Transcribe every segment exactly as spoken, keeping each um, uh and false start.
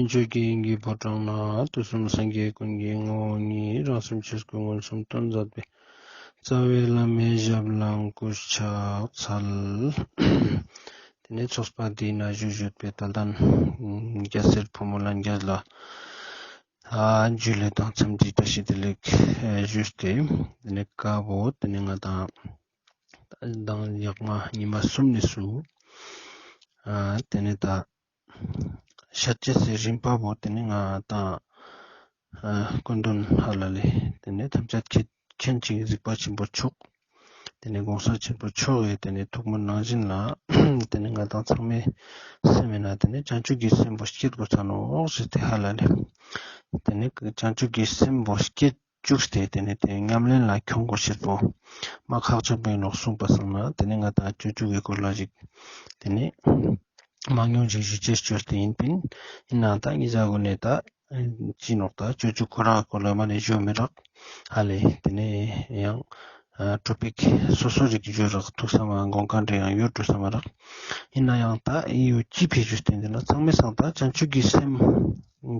བརྗོད་ཀྱི་དབྱིངས་ཀྱི་ཕོ་བྲང་ན། དུས་གསུམ་སངས་རྒྱས་ཀུན་གྱི་ངོ་བོ་ཉིད། རང་སེམས་ཆོས་སྐུ་མངོན་སུམ་སྟོན་མཛད་པའི། རྩ་བའི་བླ་མའི་ཞབས་ལ་གུས་ཕྱག་འཚལ། དེ་ནས་ཚོགས་པ་འདིའི་ནང་བཞུགས་ཡོད་པའི་དད་ལྡན་རྒྱལ་སྲས་ཕོ་མོ་ལྷན་རྒྱས་ལ་ཨ་ཇུ་ལེ་དང་འཚམས་འདྲི་བཀྲ་ཤིས་བདེ་ལེགས་ཞུས་ཏེ། དེ་ནས་སྐབས་འོ་དེ་ནས་ང་དང་མདང་ཡག་མ་ཉི་མ་གསུམ་ནས་སུ་ཨ་དེ་ནས་ད་ཤད་ཅེས་སི་རིམ་པ་བོ་དེ་ནི་ང་དང་ཨ་སྐུ་མདུན་ཧ་ལ་ལེ། དེ་ནི་ཐམས་ཅད་མཁྱེན་ཅིང་གཟིགས་པ་ཆེན་པོ་མཆོག་དེ་ནི་གོང་ས་ཆེན་པོ་མཆོག་གི་དེ་ནི་ཐུགས་སྨོན་ནང་བཞིན་ལ། དེ་ནི་ང་དང་ཚང་མའི་སེམས་ཡིན་ན་དེ་ནི་བྱང་ཆུབ་ཀྱི་སེམས་པོ་བསྐྱེད་དགོས་ས་ནོག་ཟེར་ཏེ་ཧ་ལ་ལེ། དེ་ནི་བྱང་ཆུབ་ཀྱི་སེམས་པོ་བསྐྱེད་བཅུག་སྟེ་དེ་ནི་དེ་ཉམས་ལེན་ལ་ཁྱོང་དགོས་ཤེས་པོ་མ་ཁག་ཆེན་པོ་ཡིན་ནོག་གསུངས་པ་སང་ན། དེ་ནི་ང་དང་སྤྱོད་འཇུག་གི་སྐོར་ལ་ཞིག་དེ་ནི་མང་ཉུང་ཞིག་ཞུ་ཅེས་བཅོས་ཏེ་ཡིན་པིན། ཡིན་ནའང་ད་ངེད་ཅག་གུན་ནི་ད་ཅི་ནོག་ད་སྤྱོད་འཇུག་ཁོ་རང་སྐོར་ལ་མ་ནི་ཞུ་མི་རག་ཧ་ལེ། དེ་ནི་ཡང་ཨ་ཊོ་པིག་སོ་སོ་རིག་ཞུ་རག་ཐུགས་བསམ་དགོངས་ཁ་འདྲ་ཡང་ཡོད་འགྲོ་ས་མ་རག་ཡིན་ནའང་ད་ཨི་ཡོ་ཅི་ཕི་ཞུས་ཏེ་འདི་ན་ཚང་མའི་སང་ད་བྱང་ཆུབ་ཀྱི་སེམས་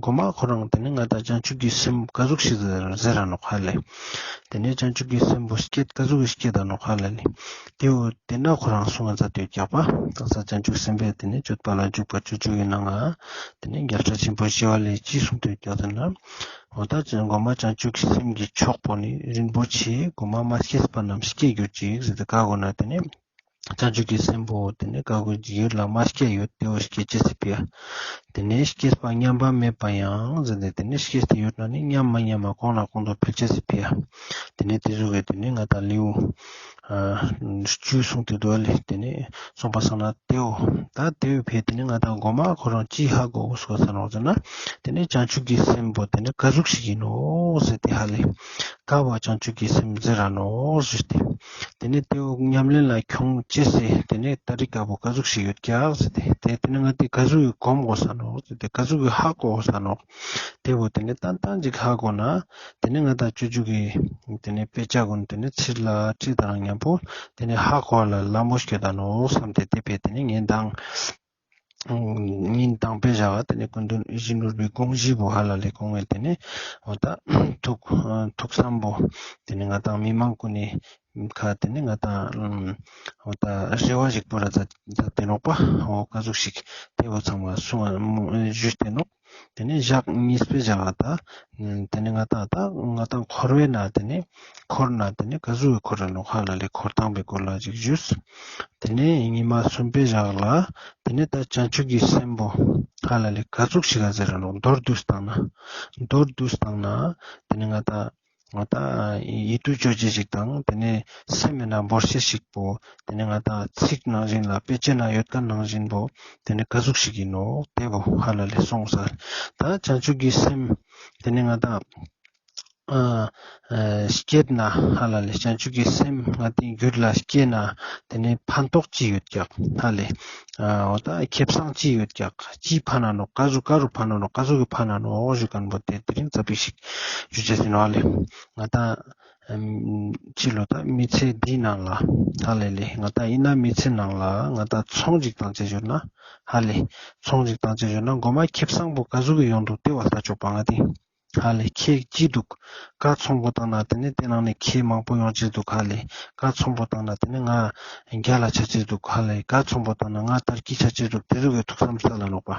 གོ་མ་ཁོ་རང་དེ་ནི་ང་དང་བྱང་ཆུབ་ཀྱི་སེམས་ག་ཟུག་ཞིག་ཟེར་ཟེར་ར་ནོག་ཧ་ལེ། དེ་ནས་བྱང་ཆུབ་ཀྱི་སེམས་པོ་བསྐྱེད་ག་ཟུག་གི་བསྐྱེད་ད་ནོག་ཧ་ལ་ལེ། དེ་བོ་དེ་ན་ཁོ་རང་གསུང་ང་མཛད་དེ་ཡོད་ཀྱག་པ། དང་ས་བྱང་ཆུབ་སེམས་དཔའི་དེ་ནས་སྤྱོད་པ་ལ་འཇུག་པ་སྤྱོད་འཇུག་གི་ནང་ང་དེ་ནས་རྒྱལ་སྲས་ཆེན་པོ་ཞི་བ་ལྷས་ཅི་གསུངས་ཏེ་ཡོད་ཀྱག་ཟེར་ན། འོ་ད་ཅི་གོ་མ་བྱང་ཆུབ་ཀྱི་སེམས་ཀྱི་མཆོག་པོ་ནི་རིན་པོ་ཆེ་གོ་མ་མ་སྐྱེས་པ་རྣམས་སྐྱེ་གྱུར་ཅིག་ཟེར་ཏེ་བཀའ་བསྒོ་ན། དེ་ནས་བྱང་ཆུབ་ཀྱི་སེམས་པོ་དེ་ནས་བཀའ་བསྒོ་ཡོད་ལ་མ་སྐྱེས་ཡོད་དེ་བོ་སྐྱེ་ཅེས་སི་ཕི་ཡ། དེ་ནས་སྐྱེས་པ་ཉམས་པ་མེད་པ་ཡང་ཟེར་ཏེ་དེ་ནས་སྐྱེས་ཏེ་ཡོད་ན་ནི་ཉམས་མ་ཉམས་མ་གོང་ལ་གོང་དུ་འཕེལ་ཅེས་སི་ཕི་ཡ། དེ་ནས་དེ་ཟུག་གི་དེ་ནས་ང་དང་ལེའུ་ཨ་བཅུ་གསུངས་ཏེ་འདུག་ལེ། དེ་ནས་གསུངས་པ་སང་ན་དེ་བོ་ད་དེ་བོ་ཕི་ཡ་དེ་ནས་ང་དང་གོ་མ་ཁོ་རང་ཅི་ཧ་གོ་གོས་ས་ནོག་ཟེར་ན། དེ་ནས་བྱང་ཆུབ་ཀྱི་སེམས་པོ་དེ་ནས་ག་ཟུག་ཞིག་ཡིན་ནོག་ཟེར་ཏེ་ཧ་ལེ། ག་བོ་བྱང་ཆུབ་ཀྱི་སེམས་ཟེར་ར་ནོག་ཟེར་ཏེ། དེ་ནས་དེ་བོ་ཉམས་ལེན་ལ་ཁྱོང་ཅེས་སི་དེ་ནས་ཏ་རི་ཀ་བོ་ག་ཟུག་ཞིག་ཡོད་ཀྱག་ཟེར་ཏེ། དེ་དེ་ནས་ང་དེ་ག་ཟུག་གི་གོམས་གོས་ས་ནོག་ཟེར་ཏེ་ག་ཟུག་གི་ཧ་གོ་གོས་ས་ནོག་དེ་བོ་དེ་ནས་ཏན་ཏན་ཅིག་ཧ་གོ་ན། དེ་ནས་ང་དང་སྤྱོད་འཇུག་གི་དེ་ནས་དཔེ་ཆ་གུན་དེ་ནས་ཚིར་ལ་ཁྲིད་དང་མཉམ་པོ་དེ་ནས་ཧ་གོ་ལ་ལ་མོ་སྐྱོད་ད་ནོག་བསམ་སྟེ་དེ་ཕི་ཡ་དེ་ནས་ངས་མདང་ཉིན་དང་པོའི་ཞག་དེ་ནས་སྐུ་མདུན་ཡིད་བཞིན་ནོར་བུའི་དགོངས་གཞི་བོ་ཧ་ལ་ལེ་གོང་ངས་དེ་ནས་འོ་ད་ཐུགས་ཐུགས་བསམ་པོ་དེ་ནས་ང་དང་མི་མང་ཀུན་ནི་ཁ་དེ་ནས་ང་དང་འོ་ད་རེ་བ་ཞིག་པོ་ར་མཛད་དེ་ནོག་པ། འོ་ག་ཟུག་ཞིག་དེ་བོ་ཚང་མ་གསུང་ཞུས་ཏེ་ནོག་དེ་ནས་ཞག་གཉིས་པའི་ཞག་ལ་ད། དེ་ནས་ང་དང་ད་ང་དང་འཁོར་བའི་ནང་དེ་ནས་འཁོར་ན་དེ་ནས་ག་ཟུག་གི་འཁོར་ར་ནོག་ཧ་ལ་ལེ་འཁོར་སྟངས་པའི་སྐོར་ལ་ཅིག་ཞུས། དེ་ནས་ཉི་མ་གསུམ་པའི་ཞག་ལ་དེ་ནས་ད་བྱང་ཆུབ་ཀྱི་སེམས་པོ་ཧ་ལ་ལེ་ག་ཟུག་ཞིག་ག་ཟེར་ར་ནོག་མདོར་བསྡུས་བཏང་ན། མདོར་བསྡུས་བཏང་ན་དེ་ནས་ང་དང་ང་དང་ཡིད་དུ་ཅོ་ཅེས་ཞིག་དང་དེ་ནས་སེམས་ཡིན་ན་བོར་ཤེས་ཤིག་པོ། དེ་ནས་ང་དང་ཚིག་ནང་བཞིན་ལ་དཔེ་ཆའི་ནང་ཡོད་མཁན་ནང་བཞིན་པོ་དེ་ནས་ག་ཟུག་ཞིག་ཡིན་ནོག་དེ་བོ་ཧ་ལ་ལེ་གསུངས་ས། ད་བྱང་ཆུབ་ཀྱི་སེམས་དེ་ནས་ང་དང་ཨ་ཨ་སྐྱེད་ན་ཧ་ལ་ལེ་བྱང་ཆུབ་ཀྱི་སེམས་ང་དང་རྒྱུད་ལ་སྐྱེས་ན་དེ་ནས་ཕན་ཐོགས་ཅི་ཡོད་ཀྱག་ཧ་ལ་ལེ། ཨ་འོ་ད་ཁེ་བཟང་ཅི་ཡོད་ཀྱག་ཅི་ཕན་ན་ནོག་ག་ཟུག་ག་རུ་ཕན་ན་ནོག་ག་ཟུག་གི་ཕན་ན་ནོག་ཞུ་མཁན་པོ་དེ་དེ་རིང་ཙ་པིག་ཞིག་ཞུ་ཅེས་ཡིན་ནོག་ལེ། ང་དང་ཕྱི་ལོ་ད་མི་ཚེ་འདིའི་ནང་ལ་ཧ་ལ་ལེ་ང་དང་ཡིན་ན་མི་ཚེ་ནང་ལ་ང་དང་ཚོང་ཅིག་བཏང་ཅེས་ཡོད་ན་ཧ་ལ་ལེ་ཚོང་ཅིག་བཏང་ཅེས་ཡོད་ན་མགོ་མ་ཁེ་བཟང་པོ་ག་ཟུག་གི་ཡོང་འདུག་དེ་བ་ལྟ་ཆོག་པ་ང་དང་ཧ་ལ་ལེ་ཁེ་ཅི་འདུག་ག་ཚོང་པོ་བཏང་ན་དེ་ནས་དེ་ནང་ནས་ཁེ་མང་པོ་ཡོང་ཅེས་འདུག་ཧ་ལ་ལེ་ག་ཚོང་པོ་བཏང་ན་དེ་ནས་ང་རྒྱལ་ལ་ཆ་ཅེས་འདུག་ཧ་ལ་ལེ་ག་ཚོང་པོ་བཏང་ན་ང་དར་རྒྱས་ཆ་ཅེས་འདུག་དེ་ཟུག་གི་ཐུགས་བསམ་སལ་ལ་ནོག་པ།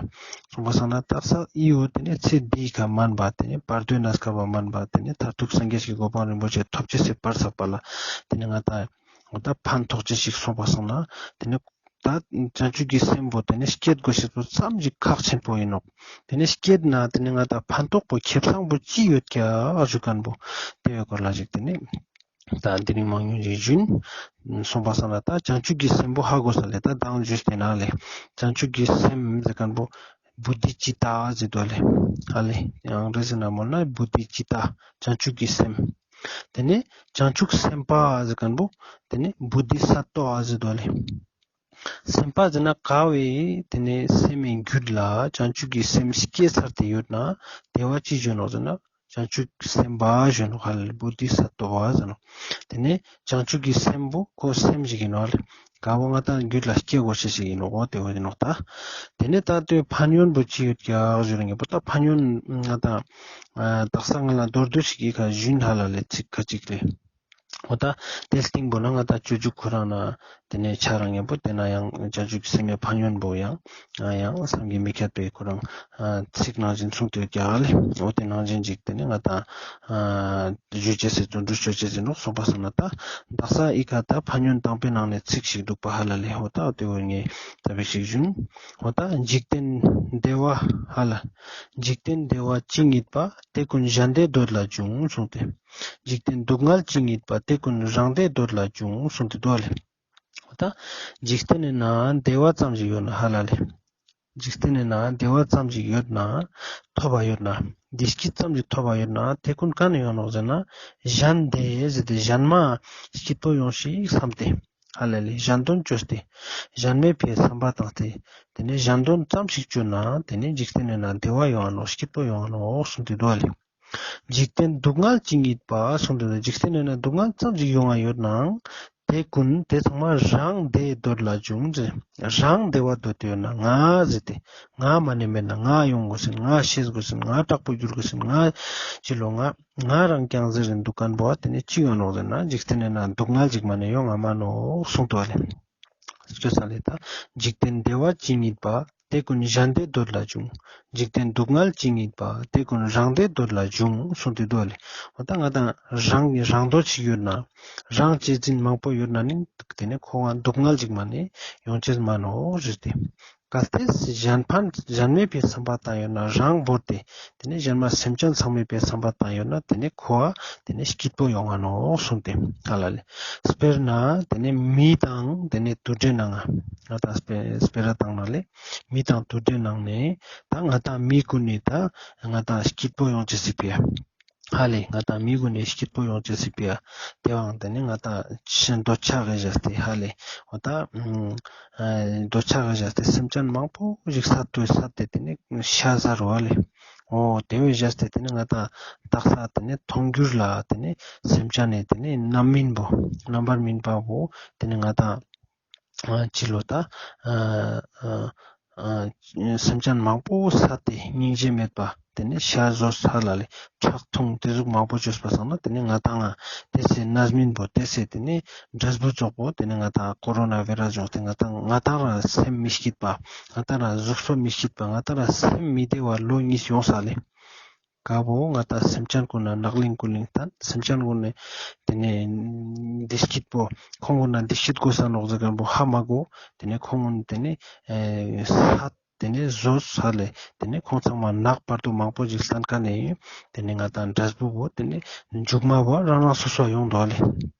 གསུངས་པ་སང་ན་ད་ས་ཨི་བོ་དེ་ནས་ཚེ་འདིའི་ཁ་མན་པ་དེ་ནས་བར་དོའི་གནས་སྐབས་པ་མན་པ་དེ་ནས་མཐར་ཐུག་སངས་རྒྱས་ཀྱི་གོ་འཕང་རིན་པོ་ཆེ་ཐོབ་ཅེས་སི་བར་ཚག་པ་ལ་དེ་ནས་ང་དང་འོ་ད་ཕན་ཐོགས་ཅེས་ཤིག་གསུངས་པ་སང་ན་དེ་ནས་ད་བྱང་ཆུབ་ཀྱི་སེམས་པོ་དེ་ནས་སྐྱེད་དགོས་ཤེས་པོ་ཙམ་ཞིག་ཁག་ཆེན་པོ་ཡིན་ནོག་དེ་ནས་སྐྱེད་ན་དེ་ནས་ང་དང་ཕན་ཐོགས་པོ་ཁེ་བཟང་པོ་ཅི་ཡོད་ཀྱག་ཞུ་མཁན་པོ་དེ་བོའི་སྐོར་ལ་ཞིག་དེ་ནས། ད་འདི་རིང་མང་ཉུང་ཞིག་ཞུན། གསུངས་པ་སང་ན་ད་བྱང་ཆུབ་ཀྱི་སེམས་པོ་ཧ་གོ་ས་ལེ་ད་མདང་ཞུས་ཏེ་ན་ལེ། བྱང་ཆུབ་ཀྱི་སེམས་ཟེར་མཁན་པོ་བོ་དྷི་ཙིཏྟ་ཟེར་དོ་ལེ། ཧ་ལེ། ཨང་རེ་ཟི་ནང་མོལ་ན་བོ་དྷི་ཙིཏྟ། བྱང་ཆུབ་ཀྱི་སེམས། དེ་ནས་བྱང་ཆུབ་སེམས་དཔའ་ཟེར་མཁན་པོ་དེ་ནས་བོ་དྷི་ས་ཏྭ་ཟེར་དོ་ལེ། སེམས་དཔའ་ཟེར་ན་ག་བོའི་དེ་ནས་སེམས་མའི་རྒྱུད་ལ་བྱང་ཆུབ་ཀྱི་སེམས་སྐྱེས་ཚར་ཏེ་ཡོད་ན་དེ་བོ་ཅི་ཞུ་ནོག་ཟེར་ན། བྱང་ཆུབ་སེམས་དཔའ་ཞུ་ནོག་ཧ་ལ་ལེ། བོ་དྷི་ས་ཏྭ་ཟེར་ནོག། དེ་ནེ་བྱང་ཆུབ་ཀྱི་སེམས་པོ་ཁོ་སེམས་ཤིག་ཨིན་ནོག་ལེ། ཀ་བོ་ང་ཏང་རྒྱུད་ལ་སྐྱེ་དགོས་ཤེས་ཤིག་ཨིན་ནོག་འོ་དེ་བོ་ཨིན་ནོག་ད། དེ་ནེ་ད་དེ་ཕན་ཡོན་པོ་ཅི་ཡོད་ཀྱག་ཞུ་རིང་པོ་ད་ཕན་ཡོན་ང་ཏང་ཨ་དག་ས་ང་ལ་མདོར་བསྡུས་ཤིག་གི་ཁ་ཞུན་ཧ་ལ་ལེ་ཚིག་ཁ་ཅིག་ལེ། འོ་ད་དེ་སྟིང་པོ་ན་ང་ཏང་སྤྱོད་འཇུག་ཁོ་རང་ན་དེ་ནེ་ཆ་རང་ཉམ་པོ་དེ་ན་ཡང་བྱང་ཆུབ་ཀྱི་སེམས་ཡང་ཕན་ཡོན་པོ་ཡང་ཡང་བསམ་གྱིས་མི་ཁྱབ་པའི་ཁོ་རང་ཚིག་ནང་བཞིན་གསུངས་ཏེ་ཡོད་ཀྱག་ལེ། འོ་དེ་ནང་བཞིན་ཅིག་དེ་ནེ་ང་ཏང་ཞུ་ཅེས་སི་བརྩོན་འགྲུས་ཅོ་ཅེས་སི་ནོག་སོང་པ་སང་ན་ད་དག་ས་ཨི་ཁ་ད་ཕན་ཡོན་དང་པོའི་ནང་ནེ་ཚིག་ཞིག་འདུག་པ་ཧ་ལ་ལེ། འོ་ད་འོ་དེ་བོ་ངས་ད་བེ་ཞིག་ཞུན། འོ་ད་འཇིག་རྟེན་བདེ་བ་ཧ་ལ། འཇིག་རྟེན་བདེ་བ་ཇི་སྙེད་པ། དེ་ཀུན་གཞན་བདེ་འདོད་ལ་འབྱུང་གསུངས་ཏེ། འཇིག་རྟེན་སྡུག་བསྔལ་ཇི་སྙེད་པ། དེ་ཀུན་རང་བདེ་འདོད་ལ་འབྱུང་གསུངས་ཏེ་འདུག་ལེ། འོ་ད་འཇིག་རྟེན་ནི་ན་བདེ་བ་ཙམ་ཞིག་ཡོད་ན་ཧ་ལ་ལེ། འཇིག་རྟེན་ནི་ན་བདེ་བ་ཙམ་ཞིག་ཡོད་ན་ཐོབ་པ་ཡོད་ན་བདེ་སྐྱིད་ཙམ་ཞིག་ཐོབ་པ་ཡོད་ན་དེ་ཀུན་ག་ནེ་ཡོང་ནོག་ཟེར་ན་གཞན་བདེ་ཟེར་ཏེ་གཞན་མ་སྐྱིད་པོ་ཡོང་ཤིག་བསམ་སྟེ་ཧ་ལ་ལེ་གཞན་དོན་ཅོས་ཏེ་གཞན་མའི་ཕིའ་བསམ་པ་བཏང་སྟེ་དེ་ནེ་གཞན་དོན་ཙམ་ཞིག་ཅོས་ན་དེ་ནེ་འཇིག་རྟེན་ནི་ན་བདེ་བ་ཡོང་ང་ནོག་སྐྱིད་པོ་ཡོང་ང་ནོག་གསུངས་ཏེ་འདུག་ལེ། འཇིག་རྟེན་སྡུག་བསྔལ་ཇི་སྙེད་པ་གསུངས་ཏེ་འདུག། འཇིག་རྟེན་ནི་ན་སྡུག་བསྔལ་ཙམ་ཞིག་ཡོང་ང་ཡོད་ནའང་དེ་ཀུན་དེ་ཚང་མ་རང་བདེ་འདོད་ལ་འབྱུང་ཟེར། རང་བདེ་བ་འདོད་དེ་ཡོད་ན་ང་ཟེར་ཏེ་ང་མ་ནེ་མེད་ན་ང་ཡོང་དགོས་ཟེར་ན་ང་ཤེས་དགོས་ཟེར་ན་ང་དྲག་པོ་འགྱུར་དགོས་ཟེར་ན་ང་ཅི་ལོ་ང་ང་རང་རྐྱང་ཟེར་རིན་འདུག་མཁན་པོ་དེ་ནེ་ཅི་ཡོང་ནོག་ཟེར་ན་འཇིག་རྟེན་ནི་ན་སྡུག་བསྔལ་ཅིག་མ་ནེ་ཡོང་ང་མ་ནོག་གསུངས་ཏེ་འདུག་ལེ། ཅོ་ས་ལེ་ད། འཇིག་རྟེན་བདེ་བ་ཇི་སྙེད་པ། དེ་ཀུན་གཞན་བདེ་འདོད་ལ་འབྱུང་། འཇིག་རྟེན་སྡུག་བསྔལ་ཇི་སྙེད་པ། དེ་ཀུན་རང་བདེ་འདོད་ལ་འབྱུང་གསུངས་ཏེ་འདུག་ལེ། འོ་ད་ང་ཏང་རང་གི་རང་འདོད་ཅིག་ཡོད་ན་རང་གཅེས་འཛིན་མང་པོ་ཡོད་ན་ནི་དེ་ནེ་ཁོ་ང་སྡུག་བསྔལ་ཅིག་མ་ནེ་ཡོང་ཅེས་མ་ནོག་ཟེར་ཏེ། གལ་ཏེ་གཞན་ཕན་གཞན་མའི་ཕིའ་བསམ་པ་བཏང་ཡོད་ན་རང་བོར་ཏེ་དེ་ནེ་གཞན་མ་སེམས་ཅན་ཚང་མའི་ཕིའ་བསམ་པ་བཏང་ཡོད་ན་དེ་ནེ་ཁོ་ཨ་དེ་ནེ་སྐྱིད་པོ་ཡོང་ང་ནོག་གསུངས་ཏེ་ཧ་ལ་ལེ། དཔེར་ན་དེ་ནེ་མི་དང་དེ་ནེ་དུད་འགྲོའི་ནང་ང་ང་ཏང་དཔེ་དཔེར་བཏང་ན་ལེ་མི་དང་དུད་འགྲོའི་ནང་ནེ་ད་ང་ཏང་མི་ཀུན་ནི་ད་ང་ཏང་སྐྱིད་པོ་ཡོང་ཅེས་སི་ཕིའ་ཧ་ལེ་ང་ཏང་མི་ཀུན་ནི་སྐྱིད་པོ་ཡོང་ཅེས་སི་ཕིའ་དེ་བའང་དེ་ནེ་ང་ཏང་ཆེན་འདོད་ཆགས་གི་བཞག་སྟེ་ཧ་ལེ་འོ་ད་འདོད་ཆགས་གི་བཞག་སྟེ་སེམས་ཅན་མང་པོ་ཞིག་བསད་དེ་བསད་དེ་དེ་ནེ་ཤ་ཟ་རུ་ཧ་ལེ། འོ་དེ་བས་བཞག་སྟེ་དེ་ནེ་ང་ཏང་དག་ས་དེ་ནེ་མཐོང་འགྱུར་ལ་དེ་ནེ་སེམས་ཅན་ནི་དེ་ནེ་རྣམ་སྨིན་པོ་རྣམ་པར་སྨིན་པ་བོ་དེ་ནེ་ང་ཏང་ཅི་ལོ་ད་སེམས་ཅན་མང་པོ་བསད་དེ་སྙིང་རྗེ་མེད་པ་དེ་ནེ་ཤ་ཟོས་ཧ་ལ་ལེ་ཁྲག་འཐུང་དེ་ཟུག་མང་པོ་བཅོས་པ་སང་ན་དེ་ནེ་ང་ཏང་ང་དེ་སེ་རྣམ་སྨིན་པོ་དེ་སེ་དེ་ནེ་འབྲས་བུ་ཙོགས་པོ་དེ་ནེ་ང་ཏང་ཀོ་རོ་ན་བེ་ར་སི་བྱུང་སྟེ་ང་ཏང་ང་ཏང་རང་སེམས་མི་སྐྱིད་པ་ང་ཏང་རང་གཟུགས་པོ་མི་སྐྱིད་པ་ང་ཏང་རང་སེམས་མི་བདེ་བ་ལོ་གཉིས་ཡོང་ས་ལེ། ཀ་བོ་ང་ཏང་སེམས་ཅན་ཀུན་ན་ནག་ལིང་ཀུ་ལིང་སྟན་སེམས་ཅན་ཀུན་ནི་དེ་ནེ་བདེ་སྐྱིད་པོ་ཁོང་ཀུན་ན་བདེ་སྐྱིད་དགོས་ས་ནོག་ཟེར་མཁན་པོ་ཧ་མ་གོ། དེ་ནེ་ཁོང་ཀུན་དེ་ནེ་བསད་དེ་ནེ་ཟོས་ཧ་ལེ། དེ་ནེ་ཁོང་ཚང་མ་ནག་བར་དུ་མང་པོ་ཞིག་སྟན་ཁན་ནི་དེ་ནེ་ང་ཏང་འབྲས་བུ་བོ་དེ་ནེ་མཇུག་མ་བོ་རང་རང་སོ་སོ་ཡོང་དོ་ལེ།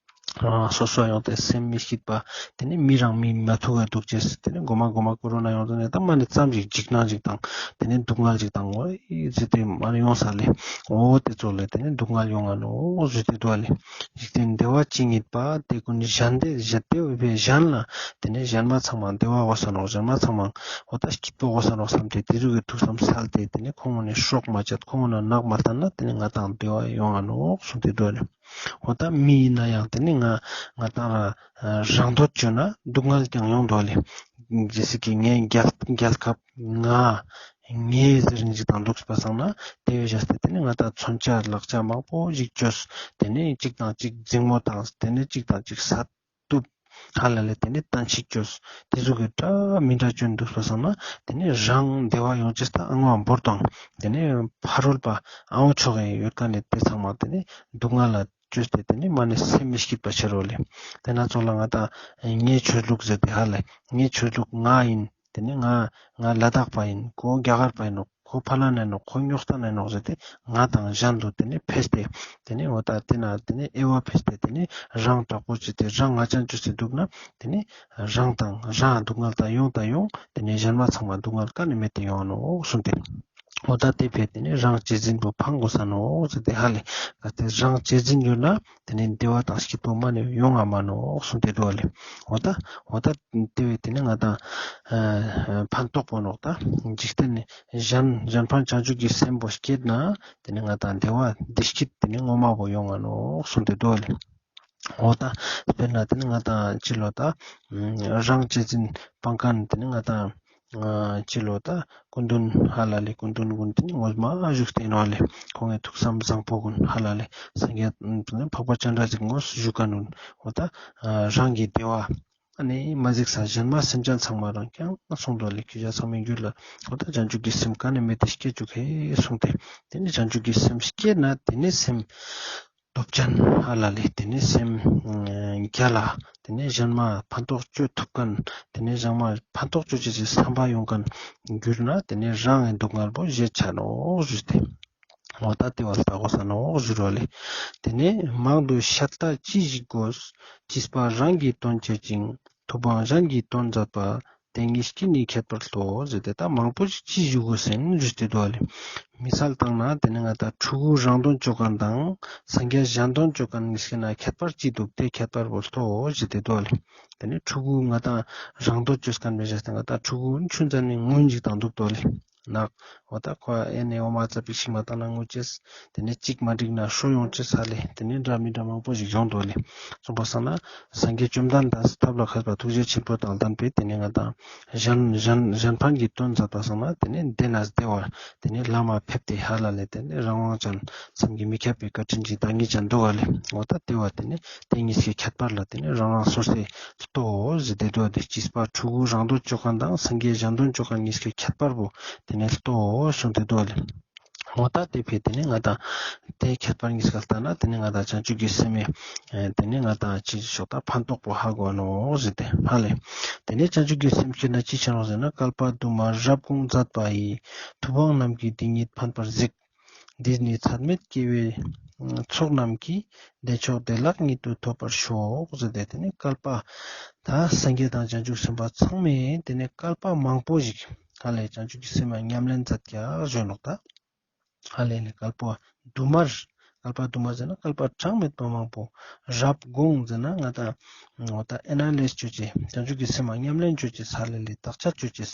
རང་རང་སོ་སོ་ཡོང་སྟེ་སེམས་མི་སྐྱིད་པ་དེ་ནེ་མི་རང་མི་མ་ཐུག་ག་འདུག་ཅེས་དེ་ནེ་གོ་མ་གོ་མ་ཀོ་རོ་ན་ཡོང་དོ་ནེ་ད་མ་ནེ་ཙམ་ཞིག་འཇིགས་སྣང་ཞིག་དང་དེ་ནེ་སྡུག་བསྔལ་ཞིག་དང་འོ་ཨི་ཟེར་ཏེ་མ་ནེ་ཡོང་ས་ལེ། འོ་དེ་ཙོགས་ལེ་དེ་ནེ་སྡུག་བསྔལ་ཡོང་ང་ནོག་ཟེར་ཏེ་འདུག་ལེ། འཇིག་རྟེན་བདེ་བ་ཇི་སྙེད་པ། དེ་ཀུན་གཞན་བདེ་གཞན་བདེ་བའི་གཞན་ལ་དེ་ནེ་གཞན་མ་ཚང་མ་བདེ་བ་དགོས་ས་ནོག་གཞན་མ་ཚང་མ་འོ་ད་སྐྱིད་པོ་དགོས་ས་ནོག་བསམ་སྟེ་དེ་ཟུག་གི་ཐུགས་བསམ་སལ་ཏེ་དེ་ནེ་ཁོང་ནི་སྲོག་མ་བཅད་ཁོང་ནི་ནག་མ་བསྟན་ན་དེ་ནེ་ང་ཏང་བདེ་བ་ཡོང་ང་ནོག་གསུངས་ཏེ་འདུག་ལེ། འོ་ད་མི་ཡིན་ན་ཡང་དེ་ནེ་ང་ང་ཏང་རང་རང་འདོད་བཅོས་ན་སྡུག་བསྔལ་ཀྱང་ཡོང་དོ་ལེ། ཇེ་སི་ཀི་ངའི་རྒྱལ་རྒྱལ་ཁབ་ང་ངའི་ཟེར་ནི་ཞིག་དང་འདུག་པ་སང་ན་དེ་བས་བྱས་ཏེ་དེ་ནེ་ང་ཏང་མཚོན་ཆ་ལག་ཆ་མང་པོ་ཞིག་བཅོས་དེ་ནེ་གཅིག་དང་གཅིག་འཛིང་མོ་བཏང་དེ་ནེ་གཅིག་དང་གཅིག་བསད་གཏུབ་ཧ་ལ་ལེ་དེ་ནེ་གཏན་ཞིག་བཅོས་དེ་ཟུག་གི་འདྲ་མི་འདྲ་བཅོས་འདུག་པ་སང་ན་དེ་ནེ་རང་བདེ་བ་ཡོང་ཅེས་ད་ཨང་བ་འབོར་དང་དེ་ནེ་ཕ་རོལ་པ་ཨང་བ་ཕྱོགས་ཡོད་ཁན་ནི་དེ་ཚང་མ་དེ་ནེ་སྡུག་བསྔལ་ལ་བཅོས་ཏེ་དེ་ནེ་མ་ནེ་སེམས་མི་སྐྱིད་པ་ཆ་རོ་ལེ། དེ་ན་ཚོགས་ལ་ང་ཏང་ངའི་ཆོས་ལུགས་ཟེར་ཏེ་ཧ་ལེ་ངའི་ཆོས་ལུགས་ང་ཡིན། དེ་ནེ་ང་ང་ལ་དྭགས་པ་ཡིན། ཁོ་རྒྱ་གར་པ་ཡིན་ནོག་ཁོ་ཕ་ལ་ན་ཡིན་ནོག་ཁོ་རྙོག་སྟན་ན་ཡིན་ནོག་ཟེར་ཏེ་ང་ཏང་གཞན་དུ་དེ་ནེ་ཕེས་ཏེ་དེ་ནེ་འོ་ད་དེ་ན་དེ་ནེ་དབྱེ་བ་ཕེས་ཏེ་དེ་ནེ་རང་དྲག་པོ་བྱས་ཏེ་རང་ང་ཅན་བཅོས་ཏེ་འདུག་ན་དེ་ནེ་རང་དང་རང་སྡུག་བསྔལ་དང་ཡོང་དང་ཡོང་དེ་ནེ་གཞན་མ་ཚང་མ་སྡུག་བསྔལ་ག་ནེ་མེད་དེ་ཡོང་ནོག་གསུངས་ཏེ། འོ་ད་དེ་ཕིའ་དེ་ནེ་རང་གཅེས་འཛིན་པོ་ཕང་དགོས་ས་ནོག་ཟེར་ཏེ་ཧ་ལེ། གལ་ཏེ་རང་གཅེས་འཛིན་ཡོད་ན་དེ་ནེ་བདེ་བ་དང་སྐྱིད་པོ་མ་ནེ་ཡོང་ང་མ་ནོག་གསུངས་ཏེ་འདུག་ལེ། འོ་ད་འོ་ད་དེ་བས་དེ་ནེ་ང་དང་ཨ་ཕན་ཐོགས་པོ་ནོག་ད། འཇིག་རྟེན་ནི་གཞན་གཞན་ཕན་བྱང་ཆུབ་ཀྱི་སེམས་པོ་བསྐྱེད་ན་དེ་ནེ་ང་དང་བདེ་བ་བདེ་སྐྱིད་དེ་ནེ་ངོ་མ་བོ་ཡོང་ང་ནོག་གསུངས་ཏེ་འདུག་ལེ། འོ་ད་དཔེར་ན་དེ་ནེ་ང་དང་ཅི་ལོ་ད་རང་གཅེས་འཛིན་སྤང་མཁན་དེ་ནེ་ང་དང་ཅི་ལོ་ད་སྐུ་མདུན་ཧ་ལ་ལེ། སྐུ་མདུན་ཀུན་དེ་ནེ་ངོ་མ་བཞུགས་ཏེ་ནོག་ལེ། ཁོང་ངི་ཐུགས་བསམ་བཟང་པོ་ཀུན་ཧ་ལ་ལེ། སངས་རྒྱས་འཕགས་པ་སྤྱན་རས་གཟིགས་ངོ་བཞུགས་མཁན་ཀུན་འོ་ད་རང་གི་བདེ་བ་ཨ་ནི་མ་གཟིགས་ས་གཞན་མ་སེམས་ཅན་ཚང་མ་རང་རྐྱང་གསུངས་འདུག་ལེ། ཁྱེད་ཅག་ཚང་མའི་རྒྱུད་ལ་འོ་ད་བྱང་ཆུབ་ཀྱི་སེམས་ག་ནེ་མེད་དེ་སྐྱེ་བཅུག་གེ་གསུངས་ཏེ། དེ་ནེ་བྱང་ཆུབ་ཀྱི་སེམས་སྐྱེས་ན་དེ་ནེ་སེམས་སྟོབས་ཅན་ཧ་ལ་ལེ། དེ་ནེ་སེམས་ཨ་རྒྱལ་ལ། དེ་ནེ་གཞན་མ་ཕན་ཐོགས་ཅོ་ཐུབ་མཁན། དེ་ནེ་གཞན་མ་ཕན་ཐོགས་ཅོ་ཅེས་སི་བསམ་པ་ཡོང་མཁན་གྱུར་ན་དེ་ནེ་རང་ངི་སྡུག་བསྔལ་པོ་ཞི་ཆ་ནོག་ཞུས་ཏེ། འོ་ད་དེ་བ་ལྟ་དགོས་ས་ནོག་ཞུ་རོ་ལེ། དེ་ནེ་མང་དུ་བཤད་ལྟ་ཅི་ཞིག་དགོས། བྱིས་པ་རང་གི་དོན་བྱེད་ཅིང་། ཐུབ་དབང་གཞན་གྱི་དོན་མཛད་པ། དེ་ཉིད་ཀྱིས་ནི་ཁྱད་པར་ལྟོས། ཟེར་ཏེ་ད་མང་པོ་ཞིག་ཅི་ཞུ་དགོས་ཟེར་ན་ཞུས་ཏེ་འདུག་ལེ། མི་སལ་བཏང་ན་དེ་ནེ་ང་དང་ཕྲུ་གུ་རང་དོན་ཅོ་མཁན་དང་སངས་རྒྱས་གཞན་དོན་ཅོ་མཁན་གཉིས་ཀྱི་ནང་ཁྱད་པར་ཅི་འདུག་དེ་ཁྱད་པར་བོ་ལྟོས་ཞུས་ཏེ་འདུག་ལེ། དེ་ནེ་ཕྲུ་གུ་ང་དང་རང་དོན་ཅོ་མཁན་མི་ཞིག་དང་ང་དང་ཕྲུ་གུ་ཆུང་ཙམ་ནེ་ངུ་ཞིག་དང་འདུག་འདུག་ལེ། ནག་འོ་ད་ཁོ་ཨེ་ནེ་འོ་མ་ཙ་པིག་ཞིག་མ་བཏང་ན་ངུ་ཅེས། དེ་ནེ་གཅིག་མ་འགྲིག་ན་ཤོ་ཡོང་ཅེས་ཧ་ལེ། དེ་ནེ་འདྲ་མི་འདྲ་མང་པོ་ཞིག་ཡོང་འདུག་ལེ། གསུངས་པ་སང་ན་སངས་རྒྱས་བཅོམ་ལྡན་འདས་ཐབས་ལ་མཁས་པ་ཐུགས་རྗེ་ཆེན་པོ་དང་ལྡན་པའི་དེ་ནེ་ང་དང་གཞན་གཞན་གཞན་ཕན་གྱི་དོན་མཛད་པ་སང་ན་དེ་ནེ་བདེ་ན་བདེ་བར་དེ་ནེ་ལམ་མ་ཕེབས་ཏེ་ཧ་ལ་ལེ། དེ་ནེ་རང་དབང་ཅན་བསམ་གྱིས་མི་ཁྱབ་པའི་བཀའ་དྲིན་གྱི་བདག་ཉིད་ཅན་འདུག་ག་ལེ། འོ་ད་དེ་བ་དེ་ནེ་དེ་གཉིས་ཀྱི་ཁྱད་པར་ལ་དེ་ནེ་རང་རང་སོ་སོའི་ལྟོས་ཟེར་ཏེ་འདུག་སྟེ། བྱིས་པ་ཕྲུ་གུ་རང་དོན་ཅོ་མཁན་དང་སངས་རྒྱས་གཞན་དོན་ཅོ་མཁན་གཉིས་ཀྱི་ཁྱད་པར་བོ་དེ་ནེ་ལྟོས་གསུངས་ཏེ་འདུག་ལེ། འོ་ད་དེ་ཕིའ་དེ་ནེ་ང་དང་དེ་ཁྱད་པར་གཉིས་ཀ་ལྟ་ན་དེ་ནེ་ང་དང་བྱང་ཆུབ་ཀྱི་སེམས་མེད་དེ་ནེ་ང་དང་ཅི་ཞིག་ད་ཕན་ཐོགས་པོ་ཧ་གོ་ནོག་ཟེར་ཏེ་ཧ་ལེ། དེ་ནེ་བྱང་ཆུབ་ཀྱི་སེམས་སྐྱེས་ན་ཅི་ཆ་ནོག་ཟེར་ན། བསྐལ་པ་དུ་མར་རབ་དགོངས་མཛད་པ་ཡི། ཐུབ་དབང་རྣམས་ཀྱིས་འདི་ཉིད་ཕན་པར་གཟིགས། འདིས་ནི་ཚད་མེད་སྐྱེ་བོའི་ཚོགས་རྣམས་ཀྱི། བདེ་མཆོག་བདེ་བླག་ཉིད་དུ་ཐོབ་པར་ཤོག་ཟེར་ཏེ། དེ་ནེ་བསྐལ་པ་ད་སངས་རྒྱས་དང་བྱང་ཆུབ་སེམས་དཔའ་ཚང་མས་དེ་ནེ་བསྐལ་པ་མང་པོ་ཞིག་ཧ་ལེ་བྱང་ཆུབ་ཀྱི་སེམས་ལ་ཉམས་ལེན་མཛད་ཀྱག་ཞུ་ནོག་ད། ཧ་ལེ་ལེ་བསྐལ་པ་དུ་མར། བསྐལ་པ་དུ་མར་ཟེར་ན་བསྐལ་པ་གྲངས་མེད་པ་མང་པོ། རབ་དགོངས་ཟེར་ན་ང་དང་འོ་ད་ཨེ་ན་ལིས་ཅོ་ཅེས་བྱང་ཆུབ་ཀྱི་སེམས་ལ་ཉམས་ལེན་ཅོ་ཅེས་ཧ་ལེ་ལེ་བརྟག་དཔྱད་ཅོ་ཅེས་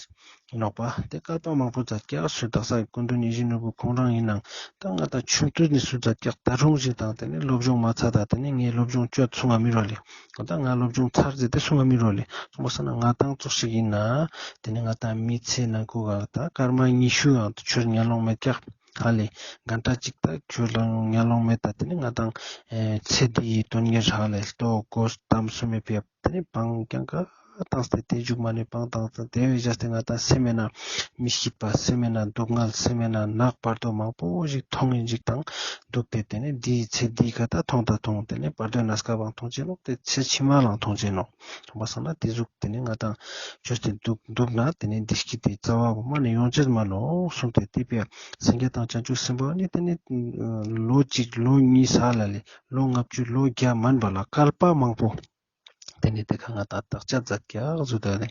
ཨིན་ནོག་པ། དེ་བསྐལ་པ་མང་པོ་མཛད་ཀྱག་ཞུ། དག་ས་སྐུ་མདུན་ཡིད་བཞིན་ནོར་བུ་ཁོང་རང་ཨིན་ནའང་ད་ང་དང་ཆུང་དུས་ནེ་སུ་མཛད་ཀྱག་ད་རུང་ཞིག་དང་དེ་ནེ་སློབ་སྦྱོང་མ་ཚར་ད་དེ་ནེ་ངས་སློབ་སྦྱོང་ཅོ་གསུང་ང་མི་རོ་ལེ། འོ་ད་ང་སློབ་སྦྱོང་ཚར་ཟེར་ཏེ་གསུང་ང་མི་རོ་ལེ། གསུངས་པ་སང་ན་ང་དང་ཙོགས་ཤིག་ཨིན་ན་དེ་ནེ་ང་དང་མི་ཚེ་ནང་ཁུག་ག་ད་སྐར་མ་ཉི་ཤུ་ཡང་ཆོས་ཉན་ལོང་མེད་ཀྱག་ཧ་ལེ། གན་ཊ་གཅིག་ད་ཆོས་ལ་ཉན་ལོང་མེད་ད། དེ་ནེ་ང་དང་ཨེ་ཚེ་འདིའི་དོན་གཉེར་ཧ་ལེ་ལྟོས་གོས་གཏམ་སུ་མེད་ཕེབས། དེ་ནེ་བང་རྐྱང་ཀ་བཏང་སྟེ་དེ་མཇུག་མ་ནེ་བང་བཏང་སྟེ་དེ་བས་བཞག་སྟེ་ང་དང་སེམས་མེད་ན་མི་སྐྱིད་པ་སེམས་མེད་ན་སྡུག་བསྔལ་སེམས་མེད་ན་ནག་བར་དོ་མང་པོ་ཞིག་མཐོང་ཨིན་ཞིག་དང་འདུག་སྟེ། དེ་ནེ་འདིའི་ཚེ་འདིའི་ཁ་ད་མཐོང་ད་མཐོང་། དེ་ནེ་བར་དོའི་གནས་སྐབས་བང་མཐོང་ཅེས་ནོག་དེ་ཚེ་ཕྱི་མ་ལའང་མཐོང་ཅེས་ནོག་གསུངས་པ་སང་ན་དེ་ཟུག་དེ་ནེ་ང་དང་ཅོས་ཏེ་འདུག་འདུག་ན་དེ་ནེ་བདེ་སྐྱིད་དེ་རྩ་བ་བོ་མ་ནེ་ཡོང་ཅེས་མ་ནོག་གསུངས་ཏེ། དེ་ཕིའ་སངས་རྒྱས་དང་བྱང་ཆུབ་སེམས་དཔའ་ནི་དེ་ནེ་ལོ་གཅིག་ལོ་གཉིས་ཧ་ལ་ལེ་ལོ་ལྔ་བཅུ་ལོ་བརྒྱ་མན་པ་ལ་བསྐལ་པ་མང་པོ་དེ་ནེ་དེ་ཁ་ང་དང་བརྟག་དཔྱད་མཛད་ཀྱག་ཞུ་ད་ལེ།